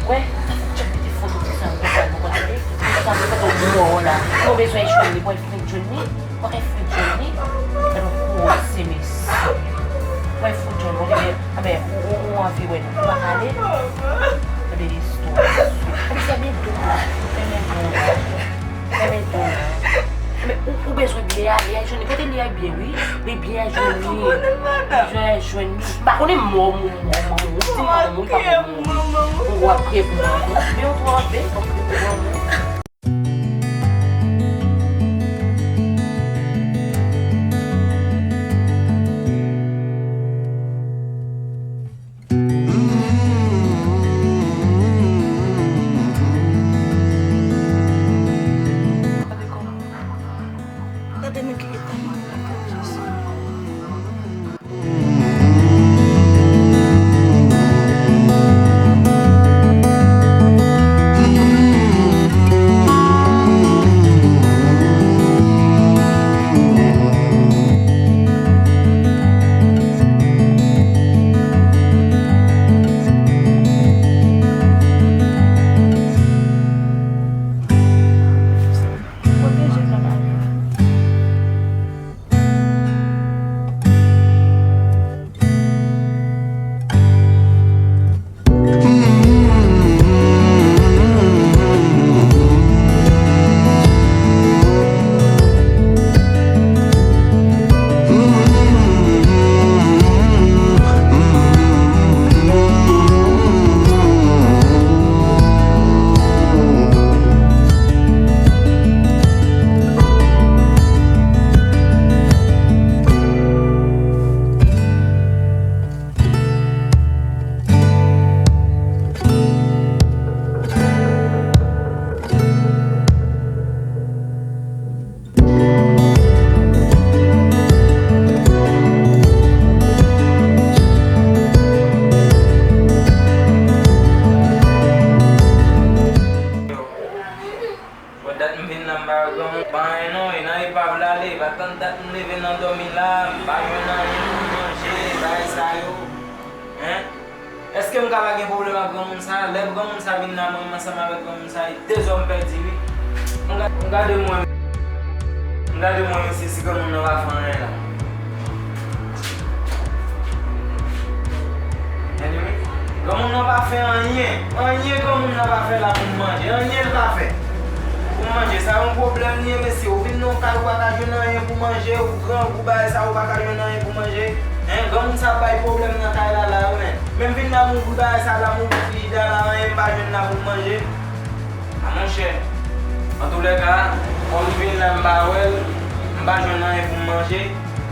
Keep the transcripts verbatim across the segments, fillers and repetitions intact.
Wè, sa fè tchèk mete foto ti sa yo konsa, nou konn tande. Konsa, pou kote w mò la. Ou bezwen jwenn li, pou fè jwenn li. Mwen fè frit jwenn li, epi kou wòl semesi. Mwen frit jwenn, mwen te, anben, ou, ou, ou anvi wè nou, ou pa pale. Gade istwa. Epi se byen doub la, fèmen don la. Fèmen don la. Anben, ou, ou bezwen byen ale, al jwenn li. Kote li a byen, wi. Li byen al jwenn li. Li byen al jwenn li. M pa konnen mò, mò, mò, mò, mò. Ou di mò, mò, ou pa konnen mò. Ou ap kriye pou mò. Men ou twò bèl, ou ap kriye pou mò. Gade nèg ki ret nan mwen la, Jezi. Pwoteje m nan lavi a. Bon, dat m vin la, m pa wè granmoun pa anyen non, e nan epav la l ale, pa tann dat m leve nan dòmi la, m pa jwenn anyen pou m manje, bagay sa yo. Hein? Èske m ka pa gen pwoblèm ak granmoun sa a? Lè granmoun sa a vin la, mwen menm ansanm avèk granmoun sa a, e dezòd m pèdi, wi. M ga-, m gade mwen, m gade mwen, mesye, si granmoun nan pa fè anyen la. Anyway, granmoun nan pa fè anyen. Anyen granmoun nan pa fè la pou m manje. Anyen l pa fè. Pou m manje, sa yon pwoblèm li ye, mesye. Ou vin nan yon kay, ou pa ka jwenn anyen pou manje, ou grangou, bagay sa, ou pa ka jwenn anyen pou manje. Hein, granmoun sa ap bay pwoblèm nan kay la, la, wi, men. Men m vin la, m ouvri bagay sa la, m ouvri frijida la, anyen m pa jwenn la pou m manje. A monchè, antoulèka, kòm m vin la, m pa wè l, m pa jwenn anyen pou m manje.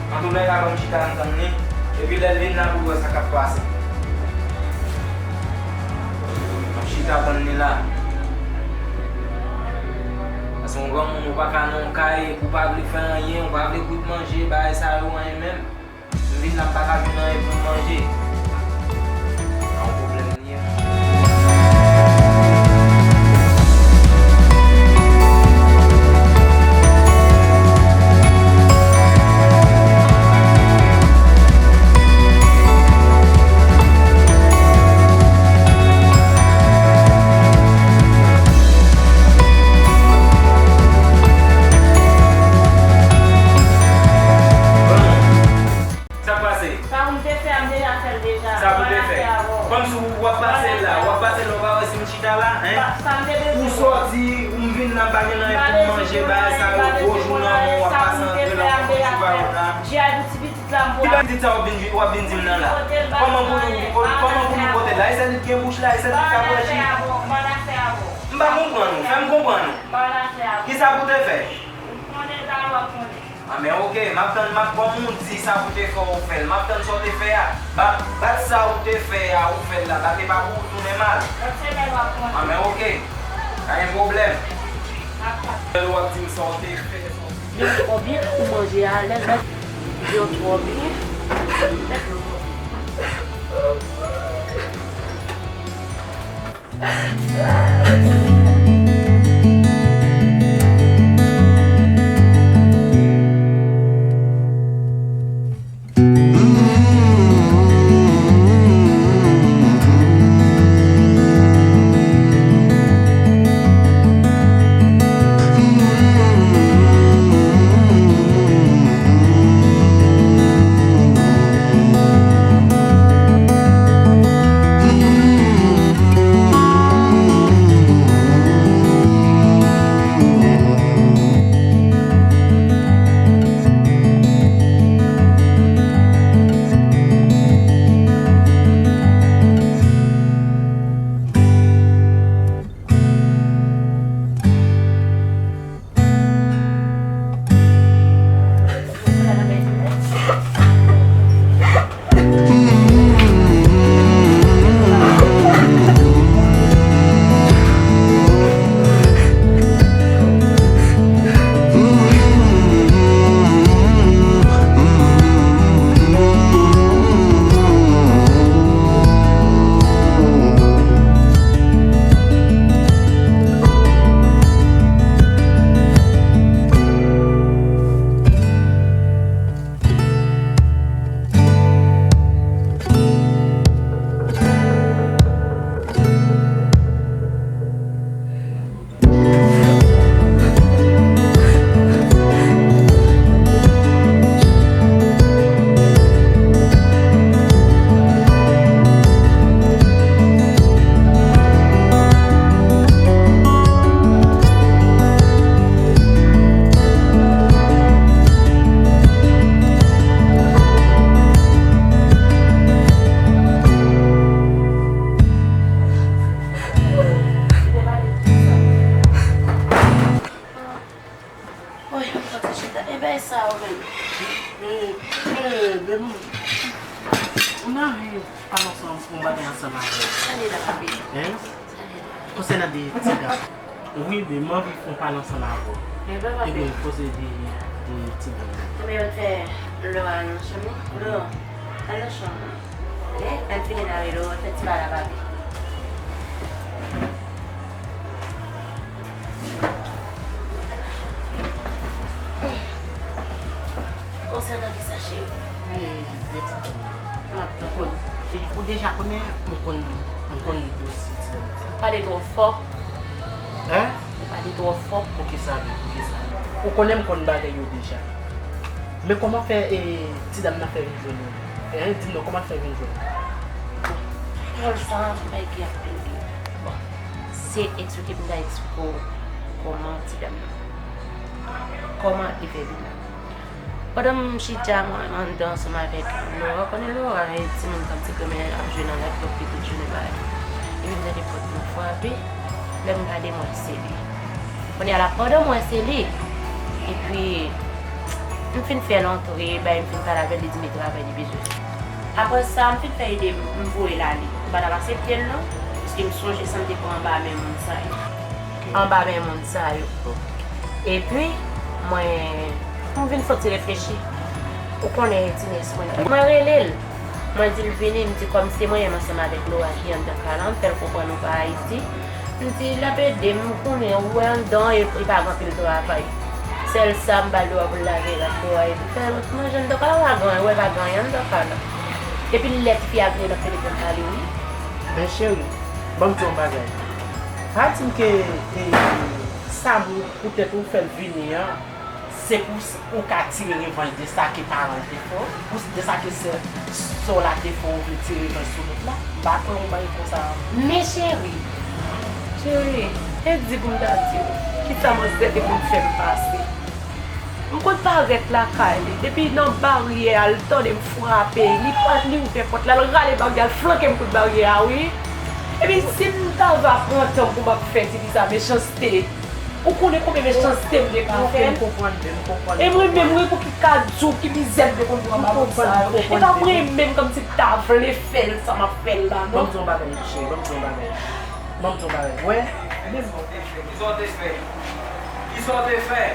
Antoulèka, ban m chita, m tann li. Epi lè l vin la, pou l wè sa k ap pase. M ap chita tann li la. Paske yon granmoun, ou pa ka nan yon kay, ou pa vle fè anyen, ou pa vle kwit manje, bagay sa yo, anyen menm. M vin la, m pa ka jwenn anyen pou m manje. Se yon pwoblèm li ye. Sa k pase? Sa pou m te fè a, m deja fè l deja. Sa pou te fè? Kòmsi w ap pase l la, w ap pase l la, w pa wè si m chita la, hein? Ou sòti, ou m vin la, m pa gen anyen pou m manje, bagay sa yo, gwo jou nan men w, w ap pase antre nan kòm ti vawon la. Pitit sa w ap vin, w ap vin di m nan la. Kòman pou nou, kòman pou nou pote l la? E sèl li k gen bouch la, e sèl li k ka bwè ji. M pa konprann ou, fè m konprann ou. Kisa pou te fè? Anben, oke, m ap tann, m ap, kòm ou di sa pou te fè, ou fè l. M ap tann sa w te fè a. Bat, bat sa ou te fè a, ou fè l la. Bat e pa pou ou tounen mal. Anben, oke. Pa gen pwoblèm. Lè w ap di m sa w te fè, sa w te fè. Byen, twò byen, ou manje alèz, byen, twò byen. Ou nan vi pale ansanm, yon bagay ansanm avè w. Sa li la, papi? Hein? Sa li la? Konsènan de ti dam. Wi, men m anvi fè yon pale ansanm avè w. Men pa papi. Ebyen, koze de, de ti dam nan. Ebyen, yo fè Laura nan chanm li. Laura, al nan chanm ou. Oke? Al fini lave Laura, fè ti pale a papi. Konsènan kisa, cheri? Wi, de ti dam. M ap tann. Ou konn, ou deja konnen, m konn, m konn dosye ti dam sa. Pale twò fò. Hein? Pale twò fò. Poukisa, men? Poukisa? Ou konnen m konn bagay yo deja. Men kòman fè, e, ti dam nan fè vin jwenn ou? Hein? Di m non, kòman l fè vin jwenn ou? Bon, sa, se bagay ki ap pede. Bon, se eksplike m ta eksplike w kòman ti dam nan, kòman li fè vin la. Pandan m chita mwen anndan ansanm avèk Laura, konnen Laura e timoun k ap di granmè ap jwe nan laptòp li tout jounen bagay. Epi m tande pòt mwen frape, lè m gade m wè se li. Kounye a la, pandan m wè se li, epi m fin fè l antre, bay m fin pale avè l, li di m e travay li bezwen. Apre sa, m fin fè ide m, m voye l ale. M pa t ap aksepte l non, paske m sonje sa m te pran anba men moun sa yo. Anba men moun sa yo. Epi, mwen, m vin soti reflechi. Ou konnen ti nès mwen. Mwen rele l. Mwen di l vini, m di kòm se mwen menm ansanm avèk Laura ki anndan kay la, m fè l konprann ou pa Ayiti. M di l ap ede m, ou konnen, ou wè anndan, e, e pa gen anpil travay. Sèl sa, m ba l dlo a pou l lave rad Laura, epi fè l manje anndan kay la, pa gen anyen, ou wè pa gen anyen anndan kay la. Epi lè tifi a vini, l ap telefòn pale, wi. Men cheri, ban m di w yon bagay. Pa di m ke, e, sa pou, poutèt ou fè l vini an, se pou s-, ou ka tire revanj de sa ke paran l te fè w, pou s-, de sa ke sè, sè w la te fè w, ou vle tire revanj sou lòt la. M pa kwè yon bagay konsa. Men cheri, cheri, e di pou m ta di w, kisa manzè te konn fè m pase. M konn parèt lakay li, depi nan baryè a, l tande m frape, li pa, li ouvè pòt la, l rale baryè a, l flanke m kout baryè a, wi. Epi si m ta va pran tan pou m ap fè tifi sa mechanste, ou konnen konbyen mechanste m te ka fè l? E mwen menm, wi, pou ki kadjou, ki mizè m te konn pran ba moun sa yo. E pa mwen menm kòmsi m ta vle fè l, sa m ap fè l la, non. Ban m di w yon bagay, cheri, ban m di w yon bagay. Ban m di w yon bagay. Wè, men bon. Kisa w te fè? Kisa w te fè?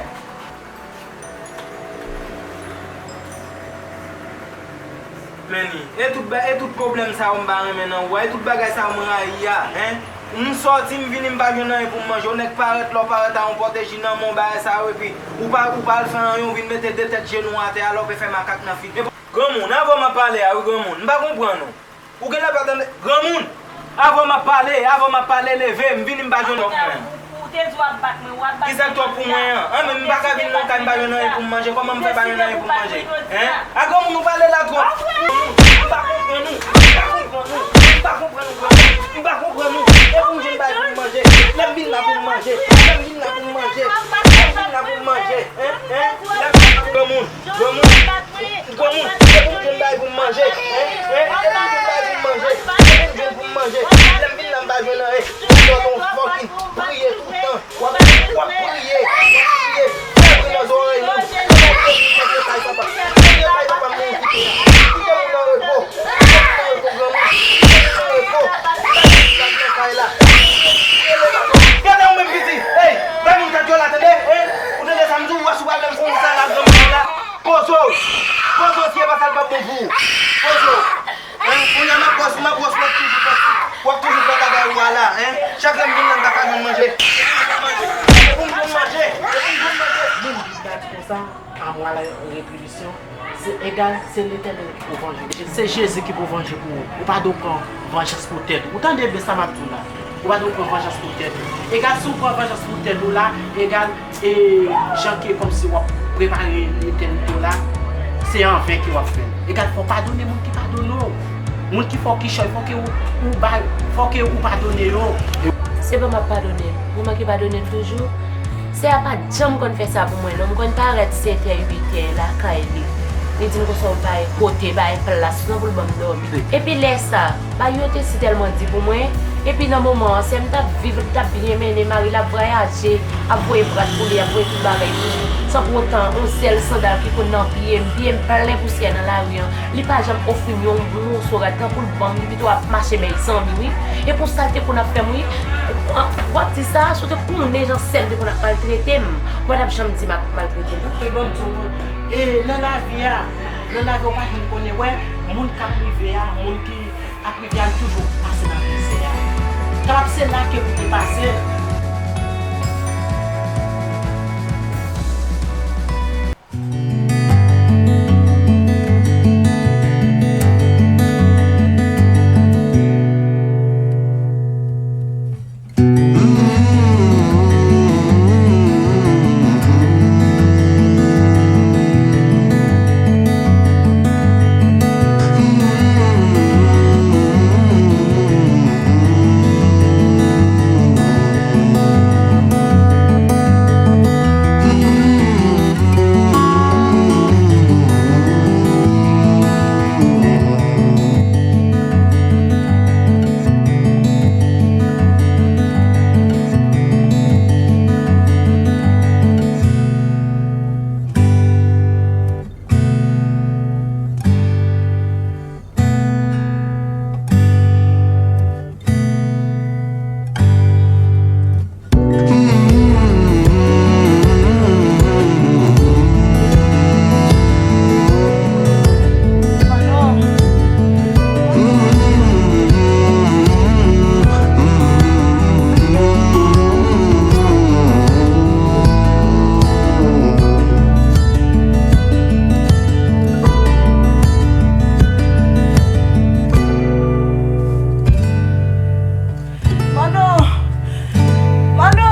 Men ni. E tout ba-, e tout pwoblèm sa yo m pa renmen nan ou a, e tout bagay sa yo m rayi a, en. M sòti, m vini, m pa jwenn anyen pou m manje. Yon nèg parèt, lè w parèt a yon pòte ji nan men w, bagay sa yo, epi ou pa, ou pa al fè anyen, ou vin mete de tèt jenou atè a, lè w pe fè makak nan figi. Granmoun, avan m ap pale a, wi, granmoun, m pa konprann ou. Ou genlè pa tande. Granmoun, avan m ap pale, avan m ap pale, leve, m vini, m pa jwenn twòp mwen. Ou te di w ap bat mwen, w ap bat mwen. Kisa k twòp pou mwen an? An, men m pa ka vin nan kay, m pa jwenn anyen pou m manje. Kòman m fè pa jwenn anyen pou m manje? Hein? A granmoun, ou pale la twòp. M pa konprann ou. M pa konprann ou. M pa konprann ou, granmoun. M pa konprann ou. E pou m jwenn bagay pou m manje. Lè m vin la pou m manje. Lè m vin la pou m manje. Lè m vin la pou m manje. Hein? Hein? Lè m, granmoun. Granmoun, granmoun, e pou m jwenn bagay pou m manje, en, en, e pou m jwenn bagay pou m manje, e pou m jwenn pou m manje, lè m vin la m pa jwenn anyen, ou sot on fucking priye tout tan, w ap, w ap priye, w ap priye, fè bri nan zòrèy moun, kite kay papa, kite kay papa m nan kite, kite moun nan repo, kite moun nan repo granmoun, kite moun nan repo, nan kay la. Gade ou menm piti, ey, bay moun kat yo la tande, en, ou tande sa m di w, w a sou pwoblèm konsa la granmoun la. Pozo! Pozo, si e pa sa l p ap bon pou ou. Pozo! Hein? Kounye a m ap bòs, m ap bòs, w ap toujou fè, w ap toujou fè bagay ou a la, hein? Chak lè m vin la, m pa ka jwenn manje. E pou m jwenn manje, e pou m jwenn manje. Moun ki bat konsa, a mwa la retribisyon, se egal, se Letènèl ki pou vanje. Se Jezi ki pou vanje pou ou. Ou pa dwe pran vanjans pou tèt ou. Ou tande byen sa m ap di w la? Ou pa dwe pran vanjans pou tèt ou. Egal si w pran vanjans pou tèt ou la, egal, e, jan ke kòmsi w ap prepare letènite w la, se anven ke w ap fè l. Egal, fò w padone moun ki padone w. Moun ki fè w kichòy, fò ke ou, ou ba, fò ke ou padone yo. Se bon, m ap padone l. Ou manke padone l toujou. Sè a pa t janm konn fè sa pou mwen, non. M konn parèt sèt è, uit è lakay li. Li di m konsa w bay kote, bay plas, non, pou l ban m dòmi. Epi lè sa, bagay yo te si tèlman di pou mwen, Epi nan moman an, sè m t ap viv, li t ap byen mennen, mari l ap vwayaje, ap voye bwat pou li, ap voye tout bagay pou li. San pou otan, yon sèl sandal ki konn nan pye m, pye m plen pousyè nan lari an. Li pa janm ofri m yon moso rad, tankou l ban m, li pito ap mache men zanmi, wi. E pou sa l te konn ap fè m, wi. W ap di sa, si w te konnen jan sè m te konn ap maltrete m, w pa t ap janm di m ap maltrete m. E ban m di w, e nan lavi a, nan lavi a, w pa janm konnen, wè, moun k ap rive a, moun ki ap rive a, l toujou pase nan mizè a. Kapab se la ke ou te pase. Mano! Mano!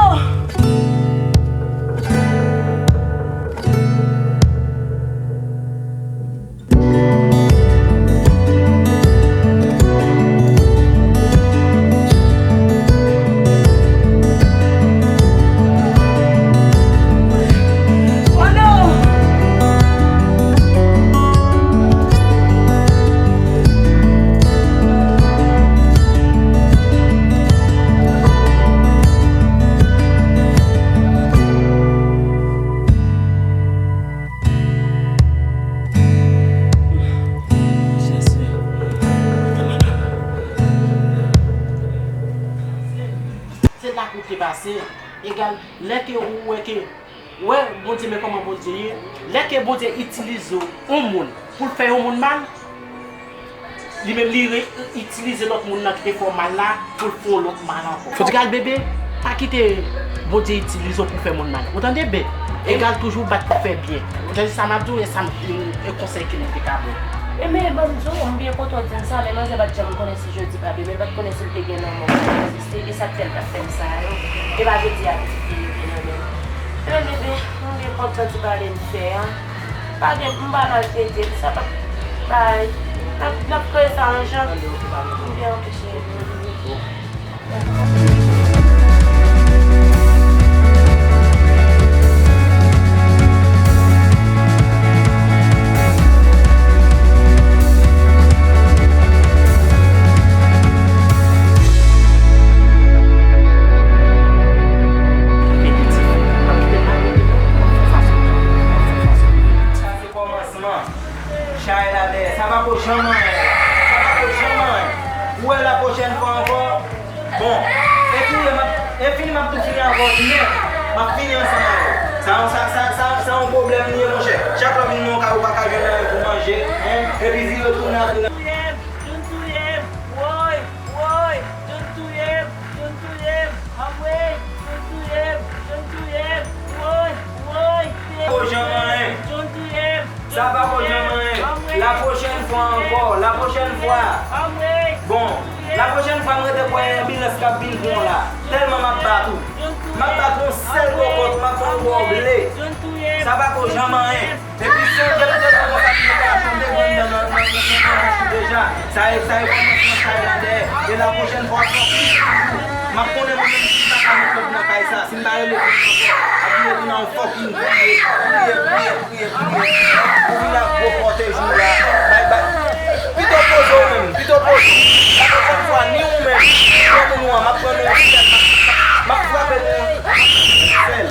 Se la pou te pase. Egal, lè ke ou wè ke, wè, Bondye, men kòman Bondye ye. Lè ke Bondye itilize yon moun pou l fè yon moun mal, li menm li re-, itilize lòt moun nan ki te fè w mal la pou l fè yon lòt mal ankò. Fò w di, egal, bebe, pa kite Bondye itilize w pou fè moun mal. Ou tande, bebe? Egal, toujou bat pou fè byen. Ou tande sa m ap di w, e sa m, e konsèy ke m te ka ba w. E men, ban m di w, m byen kontan w di m sa, men manzè pa t janm konnen si jodi pa demen, l pa t konnen si l te gen lanmò k ap egziste, e sa k fè l t ap fè m sa yo. E pa jodi a pitit li yo vin renmen m. E men, bebe, m byen kontan ti pale n fè a. Pa gen, m pa maltrete l, sa p ap bay. N ap, n ap kreye sa yon jan. M byen anpeche. Kòmansman. Chay la dèyè. Sa pa ko janm anyen. Sa pa ko janm anyen. Ou wè la pwochèn fwa ankò. Bon. E tou, e m ap, e fini, m ap tou fini ankò nèt. M ap fini ansanm avè w. Sa, sa, sa, sa, sa yon pwoblèm li ye, monchè. Chak lè w vin nan yon kay, ou pa ka jwenn anyen pou manje, en. Epi vire tounen ap vin. John touye m, John touye m, woy, woy, John touye m, John touye m, anmwey, John touye m, John touye m, woy, woy, John touye m, John touye m. Sa pa ko janm anyen. La pwochèn fwa ankò. La pwochèn fwa. Bon, la pwochèn fwa, m rete kwè e anbilans k ap vin pran w la. Tèlman m ap bat ou. M ap bat ou yon sèl kokòt, m ap fè yon bò ble. Sa pa ko janm anyen. Epi sonje m te di w konsa, m te ka tande grenn nan nan nan nan nan bouch ou deja. Sa e, sa e kòmansman chay la dèyè. E la pwochèn fwa, w ap fè yon plis. M ap konnen mwen menm si m pa ka met lòd nan kay sa, si m pa rele grenn nan ankò, ap vire tounen yon fucking kriye, kriye, kriye, kriye, kriye. Ou vin ak gwo pòtej ou la. Bay, bay. Pito poze w menm, pito poze w. Sa konprann fwa ni ou menm, ni moun ou an, m ap pran nou yon sèl, m ap, m ap frape nou yon sèl.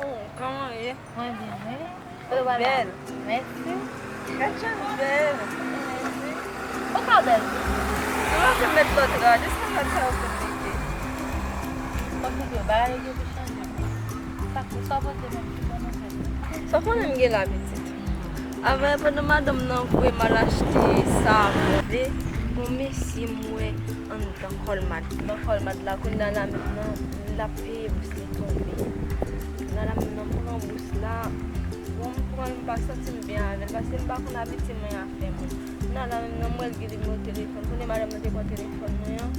Oh, kòman w ye? Mwen byen, wi. Ou bèl. Mèsi. Gad jan w bèl. Mèsi. Ou pa bèl tou. Ou pa fè m met lòt rad, e se rad sa yo fè m mete. Fòk ou dwe bagay yo gen pou chanje. Sa k pou sa pote menm ki bon nouvèl? Sa w konnen m gen la pitit. Avè pandan madanm nan voye m al achte sa mwen vle, yon mesye m wè anndan Colmart. Nan Colmart la, kounye a la menm nan, l ap peye bous li tonbe. Kounye a la menm nan, m pran bous la, bon, m pran l, m pa santi m byen avè l, paske m pa konn abitye mwen a fè moun. Kounye a la menm nan, m wè l gen nimewo telefòn. Kounye a madanm nan te pran telefòn mwen an,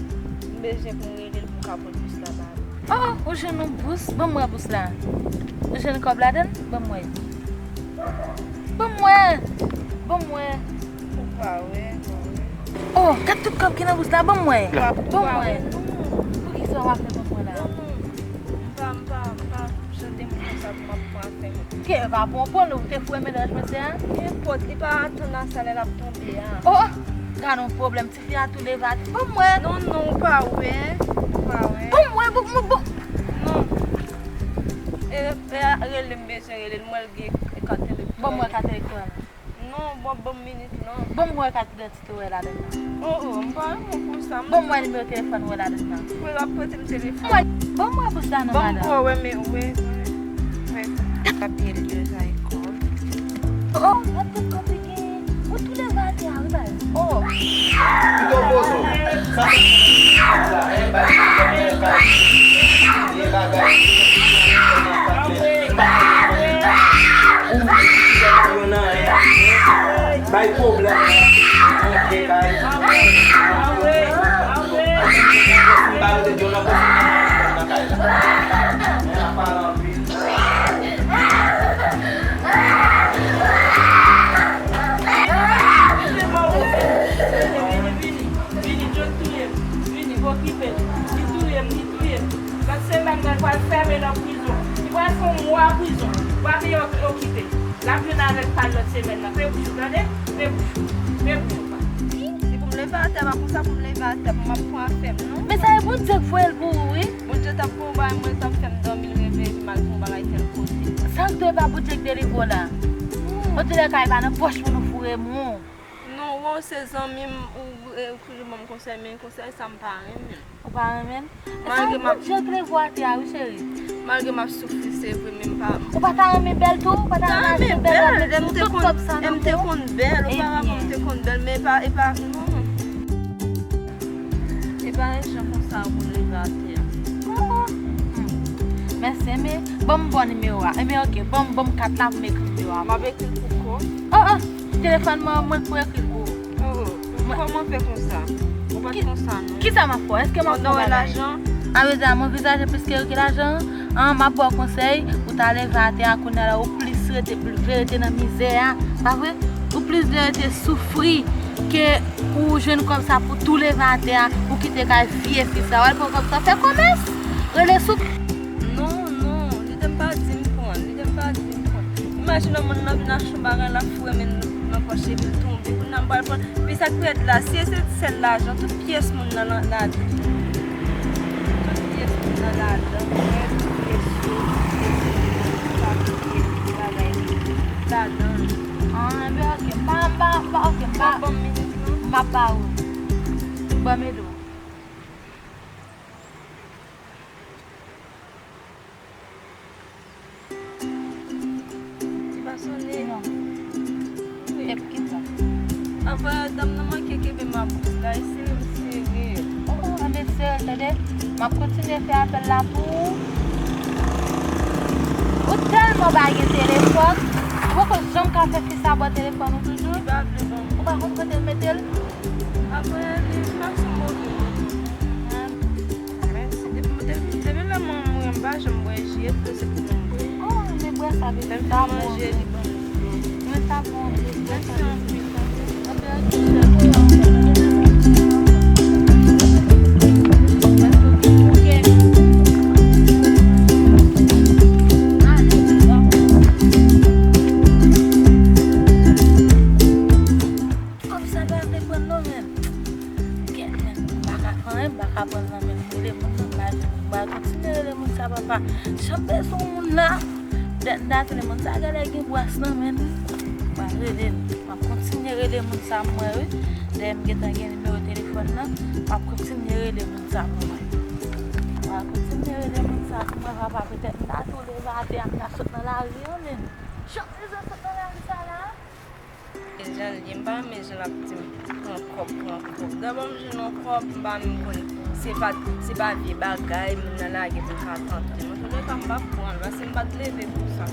m bezwen pou m rele l pou m ka pran bous la ba li. Oh, ou jwenn yon bous? Ban m wè bous la. Ou jwenn kòb ladann? Ban m wè. Ban m wè. Ban m wè. Ou pa wè, non. Oh, gad tout kòb ki nan bous la, ban m wè. Ban m wè. Poukisa w ap fè ban m wè la? Non, non. M pa, m pa, m pa jan de moun konsa pou m ap pran afè moun. Ke pa pran pran, ou te foure medaj mesye a? Nenpòt, li pa atann a sa lè l ap tonbe a. Oh, gad yon pwoblèm. Fi a tou leve atè. Ban m wè. Non, non, ou pa wè. Ou pa wè. Ban m wè, ban m wè, ban. Non. E, e, rele m, bezwen rele l, m wè l gen kat elektwa. Ban m wè kat elektwa la. Non, bon, ban m minit, non. Ban m wè kat idantite w wè ladann nan. Oh, oh, m pa renmen pou sa. Ban m wè nimewo telefòn w wè ladann nan. Frè, w ap prete m telefòn. Ban m wè bous la non, madanm. Ban m wè, men, wè, wè. Wè. Gabriel de Zaïko. Oh, oh, gad tout kòb li gen. Ou tou leve atè a, wi, baz. Oh. Pito poze w. Sa se la, hein, bay pwoblèm nan kay. Gen bagay. Ou yo nan, hein. Bay pwoblèm nan. Antre kay. M pa rete di w nan kay la. Hein, ap pale anpil. Vini, vini, vini, John touye m. Vini, okipe l. Li touye m, li touye m. Lòt semèn nan, l pral fèmen nan prizon. Li pral fè yon mwa prizon. Ou pa veye okipe l. L ap jwenn avèk pa l lòt semèn nan. Pe bouch ou, tande? Pe bouch ou. Pe bouch ou, pa. Si pou m leve atè, pa konsa pou m leve atè, pou m ap pran afè m, non. Men sa e Bondye k voye l pou ou, wi. Bondye t ap fè yon bagay, mwen t ap fè m dòmi, l reveye m al fè yon bagay tèl kote. Sa k dwe pa Bondye k delivre w la. Antoulèka, e pa nan pòch pou nou foure men w. Non, wè w se zanmi m, ou, e, ou toujou ban m konsèy, men konsèy sa m pa renmen l. Ou pa renmen l? E sa Bondye k leve w atè a, wi, cheri. Malgre m ap soufri, se vre, men m pa. Ou pa ta renmen bèl tou? Ou pa ta renmen achte bèl wòb, tout kòb sa nan kò w? M te konn bèl, oparava m te konn bèl, men e pa, e pa, non. E pa yon jan konsa pou leve atè a. Oh, oh. Hmm. Mèsi, enben, ban m bon nimewo a. Enben, oke, ban m, ban m kat la pou m ekri nimewo a. M ap ekri l pou kò. Oh, oh. Telefòn mwen, mwen k pou ekri l pou ou. Oh, oh. Kòman fè konsa? Ou pa t konsa, non. Kisa m ap fè? Èske m ap fè yon bagay? An, mezanmi, anvizaje plis ke yo ki lajan an. An, m ap ba w konsèy, ou ta leve atè a kounye a la, ou plis rete, vle rete nan mizè a, pa vre? Ou plis vle rete soufri ke pou w jwenn kòb sa pou tou leve atè a, ou kite kay vye fi sa. W al pran kòb sa, fè kòmès, rele sou. Non, non, li te m pa di m pran, li te m pa di m pran. Imajine yon moun nan vin achte yon bagay, l ap foure men l nan pòch epi l tonbe. Kounye a m pral pran. Epi sa k pi rèd la, si e se sèl lajan, tout pyès moun nan la, ladan. Tout pyès moun nan ladan. Prèt, pyès yo, pyès yo, papye, bagay yo, ladan. Ah, enben, oke. M pa, m pa, m pa, oke, m pa. W ap ban m minit, non? M ap ba ou. Ban m ede w. Li pa sonnen? Non. Wi. E pou kisa? Anvan dam nan manke kenbe mabous la, e sere m sere. Oh, anben sere l, tande. M ap kontinye fè apèl la pou ou. Ou tèlman pa gen telefòn, ou poko janm ka fè fi sa ba w telefòn ou toujou. Li pa vle ban m. Ou pa konn kote l mete l? Apre, li pa sou move. Ah. Mèsi. Depi, depi, depi lè mwen mouri, m pa janm bwè ji, e dlo se pou mwen bwè. Oh, men bwè sa, depi sa bon. Lè m fin manje, li ban m dlo. Mwen sa bon, mwen sa bon. Mèsi anpil. Kòb sa pa te pran non, men. Kèt, men. M pa ka fè anyen, m pa ka pran nan men l. Rele moun nan, m pa, m pa kontinye rele moun sa, papa. Jan m bezwen yon moun la. Dèt m ta tande moun sa, genlè gen bwès nan men l. M pa rele l. M ap kontinye rele moun sa pou mwen, wi. Dèyè m gentan gen nimewo telefòn nan, m ap kontinye rele moun sa pou mwen. M ap kontinye rele moun sa pou mwen, papa, petèt m ta tou leve atè a, m ta sot nan lari an, men. Jan m bezwen sot nan lari sa la. E jan l ye, m pa renmen jan l ap di m, pran kòb, pran kòb. Dabò m jwenn yon kòb, m pa menm konn, se pa, se pa vye bagay, moun nan lage pou l ka tante m. Antouleka, m p ap pran l, paske m pa t leve pou sa.